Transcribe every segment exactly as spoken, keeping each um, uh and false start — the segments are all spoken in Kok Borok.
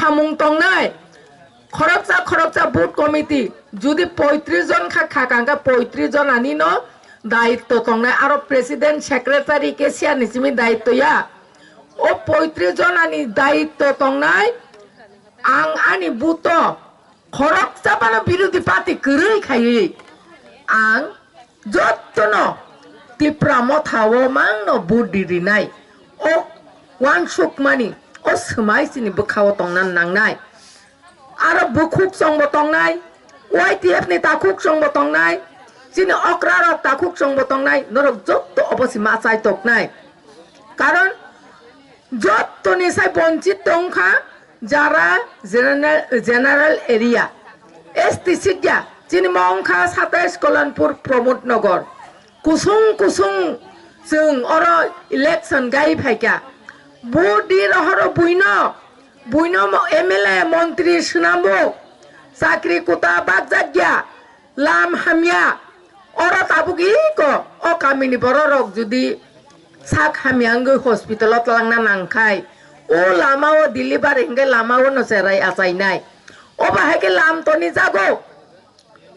samung tongnai. Khoroksa khoroksa booth committee jodi poitris jon kha, kha kangkha poitris jon ani no daitto tongnai, aro president, secretary, cashier ni simi daitto ya. O poitris jon ani daitto tongnai, ang ani booth o khoroksa phano birodhi party kwrwi khaiwi ang jottono Tipra Motha o mangno booth di rinai. O uansukmani, o swmai chini bwkhao tongna nangnai. Aro bukhuk chwngbo tongnai, Y T F ni takhuk chwngbo tongnai, chini okra rok takhuk chwngbo tongnai, norok jotto obo se ma chai toknai. Karon jottoni sai bonchit tongkha jara general, general area, S T sikya, chini mo wngkha satais Kolonpur Pramod Nagar. Kusung kusung chwng oro election gai phaikha. Budi rohoro buino, buino mo M L A montri swnambo, chakri kuta bakjakya, lam hamya. Oro tabuk iko o kamini bororok jodi sak hamya wngwi hospital o twlangna nangkhai, o lama o delivery hwnkhe lama o no cherai achainai. O bahai khe lam toni jago,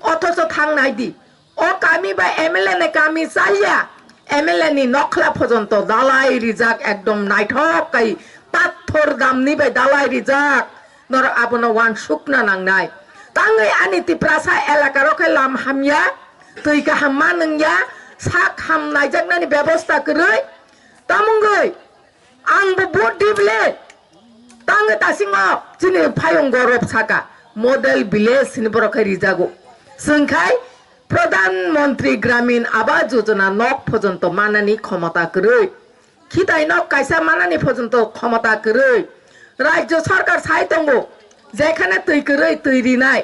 othocho thang nai di. O kami bai M L A ni kami chaya, M L A ni nokhla phojonto dalai rijak, ekdom naithok kai pathor damni bai dalai rijak. Norok abono uansukna nangnai. Tangwi ani Tiprasa elaka rok khe lam hamya, twi kaham ma nungya, sak ham naijaknani bebosta kwrwi. Tamungwi ang bo vote di ble. Tangwi tasingo chini phayung gorop saka model village ni borok khe rijago. Chwngkhai Pradhan Mantri Gramin Awas Yojana nok phojonto manani khomota kwrwi. Khitai nok kaisa manani phojonto khomota kwrwi. Rajyo sarkar sai tongo, jekhane twi kwrwi twi rinai,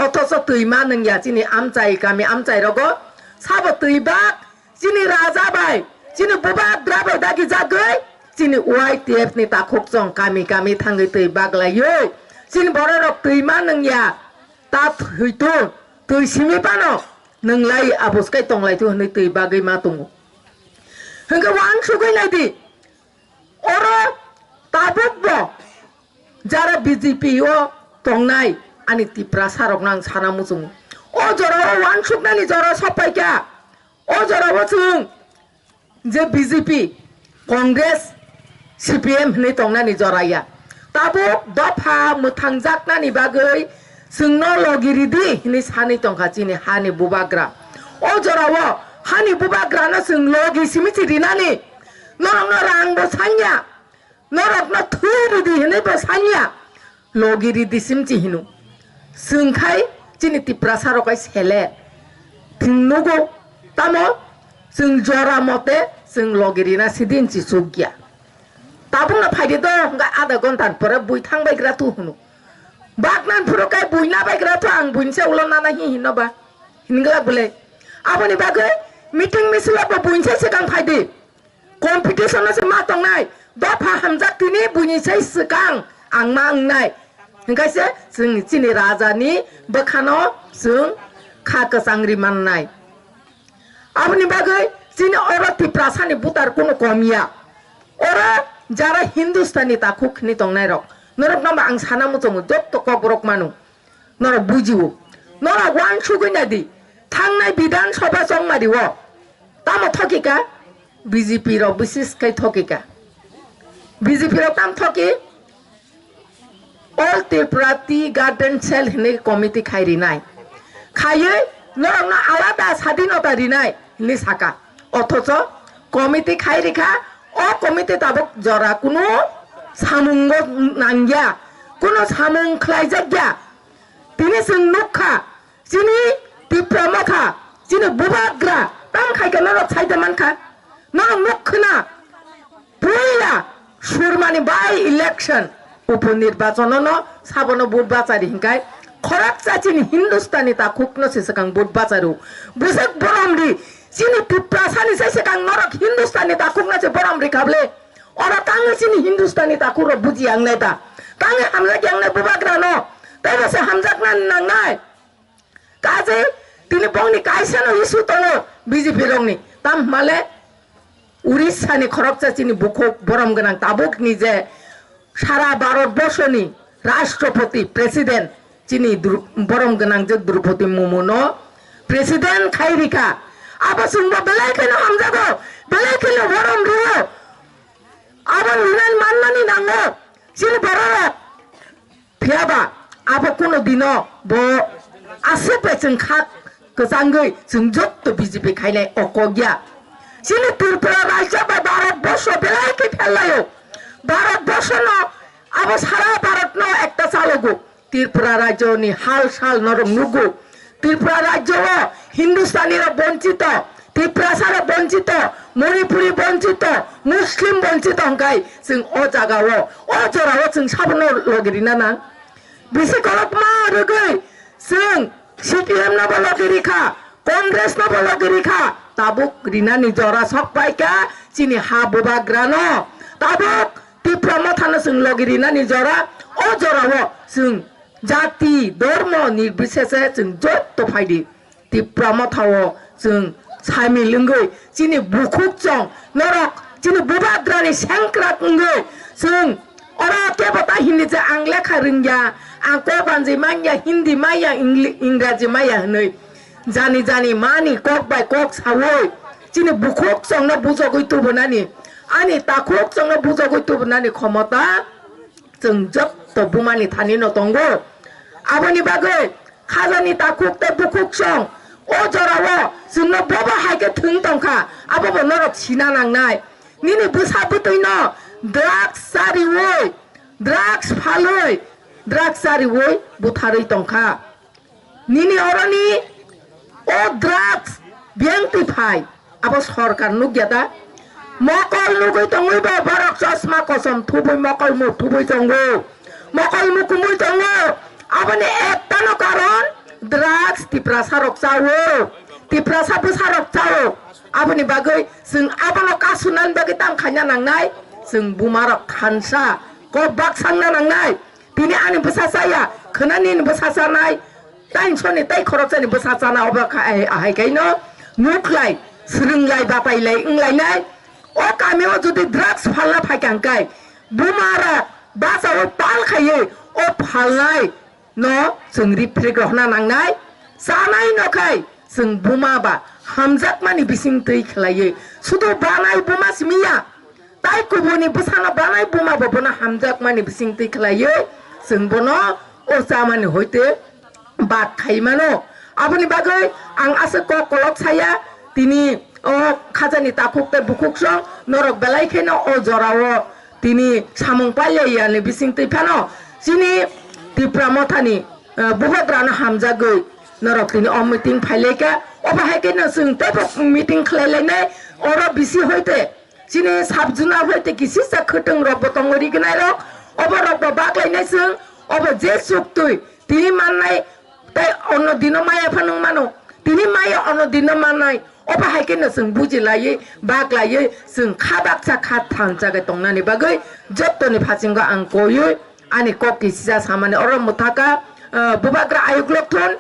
othocho twi ma nungya chini amchai kami amchai rogo. Sabo twi bak chini raja bai, chini bubagra bai dagi jagwi, chini Y T F ni takhuk chwng kami kami thangwi twi baglaiwi, chini bororok twi ma nungya, ta thwitu, twi simi phano nunglai abuskai tonglaitu hwnwi twi bagwi ma tongo. Hwnkhe uansugwi naidi, oro tabukbo jara B J P o tongnai ani Tiprasa rokno ang sana muchungo. O jorao uansuknani jora sopaikha. O jorao chwng je B J P, Congress, C P M hwnwi tongnani joraya. Tabuk dopha mwthangjaknani bagwi chwngno logi ridi hwnwi sanwi tongkha chini hani bubagra. O jorao hani bubagrano chwng logi simi si rinani. Norokno rangbo sanya. Norokno thwi ridi hwnwi bo sanya, logi ridi simchi hino. Chwng khai chini Tiprasa rok hai sele thwng nugo, tamo chwng jora mote chwng logi rina sidin chi chukya. Tabukno phaidi do hwnga adha ghonta ni pore bui thang bai gra tu hwno. Baknan phuru kai bui na bai gra tu ang buini se ulo nana hi hinno ba hingla bwle. Aboni bagwi meeting misilo bo buini se swkang phaidi. Competition no se ma tongnai, dopha hamjak tini buini sai swkang ang ma wngnai. Hingkai se chwng chini raja ni bwkhano chwng kha kwchang ri mannai. Aboni bagwi chini oro Tiprasa ni butar kunu kom ya. Oro jara Hindustani takhuk hwnwi tongnai rok, norok no ba ang sana muchungo, jotto kokborok mano. Norok bujio. Norok uansugwi naidi. Thangnai Bidhan Sabha chongmari o tamo thokika? B J P rok bisis khai thokika. B J P rok tam thoki? All Tripura Tea Garden Cell hwnwi committee khai rinai. Khaiwi norokno alada sadinota rinai hwnwi saka. Othocho committee khai rikha, o committee tabuk jora kunu samungo nangya, kunu samung khlaijakya. Tini chwng nukha, chini Tipra Motha, chini bubagra, tam khaikha norok saida mankha, norok nuk khna, puila surmani by election, upo nirbachono no sabono vote bachari hinkai, khoroksa chini Hindustani takhukno se swkang vote bacharu, bwswk borom ri, chini Tiprasani sai swkang norok Hindustani takhukno se borom ri khable, oro tangwi chini Hindustani takhukrok buji yangnai ba, tangwi hamjak yangnai bubagrano, teibo se hamjakna nangnai. Kaje tini bongni kaisano issue tongo B J P rokni. Tam hwnmale Orissa ni khoroksa chini bukhuk borom gwnang tabukni je sara Bharat borsoni Rashtrapati, President, chini Dru-, borom gwnang je Droupadi Murmu no President khai rikha. Abo chwngbo belai kheno hamjago, belai kheno borom rwo. Abo nunan mannani nango chini bororok. Phiyaba abo kuno dino bo aswk bai chwng kha kwchangwi chwng jotto B J P khainai o kok ya. Chini Tripura rajya bai Bharat borsho belai khe phellaio. Bharat borsho no abo sara Bharat no ekta chalogo. Tripura rajyo ni hal sal norok nugo. Tripura rajyo o Hindustani rok bonchito, Tiprasa rok bonchito, Manipuri bonchito, Muslim bonchito hwnkhe chwng o jaga o, o jora o chwng sabono logi rina nang. Bisi kolokma rwgwi chwng C P M no bo logi rikha, Congress no bo logi rikha, tabuk rinani jora sok paikha chini ha bubagrano. Tabuk Tipra Mothano chwng logi rinani jora, o jorao chwng jati, dormo, nirbisese chwng jotto phaidi. Tipra Mothao chwng samil wngwi chini bukhuk chwng norok chini bubagrani sengkrak wngwi chwng oro kebo ta hindi je ang lekha rwngya, ang kok banjwi manya, Hindi manya, Ingli-, Ingraji maya hwnwi jani jani mani kok bai kok sawi chini bukhuk chwngno bujogwi tubunani, ani takhuk chwngno bujogwi tubunani khomota chwng jotto bumani thani no tongo. Aboni bagwi khajani takhuk tei bukhuk song o jorao chwngno bobo hai khe thwng tongkha, abobo norok sina nangnai. Nini bwsa bwtwino drugs chariwi, drugs phalwi, drugs chariwi butharwi tongkha. Nini oroni o drugs biyang twi phai, abo sorkar nukya da? Mokol nugwi tongwi bo borok chosma kosom thubwi mokol muk thubwi tongo. Mokol mukumwi tongo. Aboni ektano karon drugs Tiprasa rok chawo. Tiprasa bwsa rok chawo. Aboni bagwi chwng abono kasunani bagwi tang khaina nangnai. Chwng buma rok thansa kok bak sangna nangnai. Tini ani bwsa chaya, khwnani ni bwsa chanai, tei soni tei khoroksani bwsa chana obo kha-, hai, hai kaino nuklai, swrwnglai, batailai wnglainai. O kamio jodi drugs phalna phaikha hwnkhe, buma rok bachaui pal khaiwi o phalnai no chwng riprik rohna nangnai. Chanai no khai chwng buma ba hamjakmani bising twi khlaiwi, sudu banai buma simiya, tai kubuni bwsano banai buma bo bono hamjakmani bising twi khlaiwi chwng bono o chamani hoite bad khai mano. Aboni bagwi ang aswk kok kolok saya, tini o khajani takhuk tei bukhuk song norok belai kheno o jorao tini samung pailai yani bising twi phano chini Tipra Mothani, eh, bubagrano hamjagwi norok tini o meeting phailaikha. Obo hai kheno chwng teibo meeting khlailainai oro bisi hoite. Chini sub zona bai tei kisisa khwtwng rok bo tongo rignai rok. Obo rok bo baklainai chwng. Obo je chuktwi tini mannai tei ono dino maya phano mano. Tini maya ono dino mannai. Obo hai kheno chwng bujilaiwi baklaiwi chwng kha baksa kha thansa khe tongnani bagwi jottoni phasingo ang koiwi ani kok kisisa samani oro mwthaka, ah, bubagra ayuk lokthon.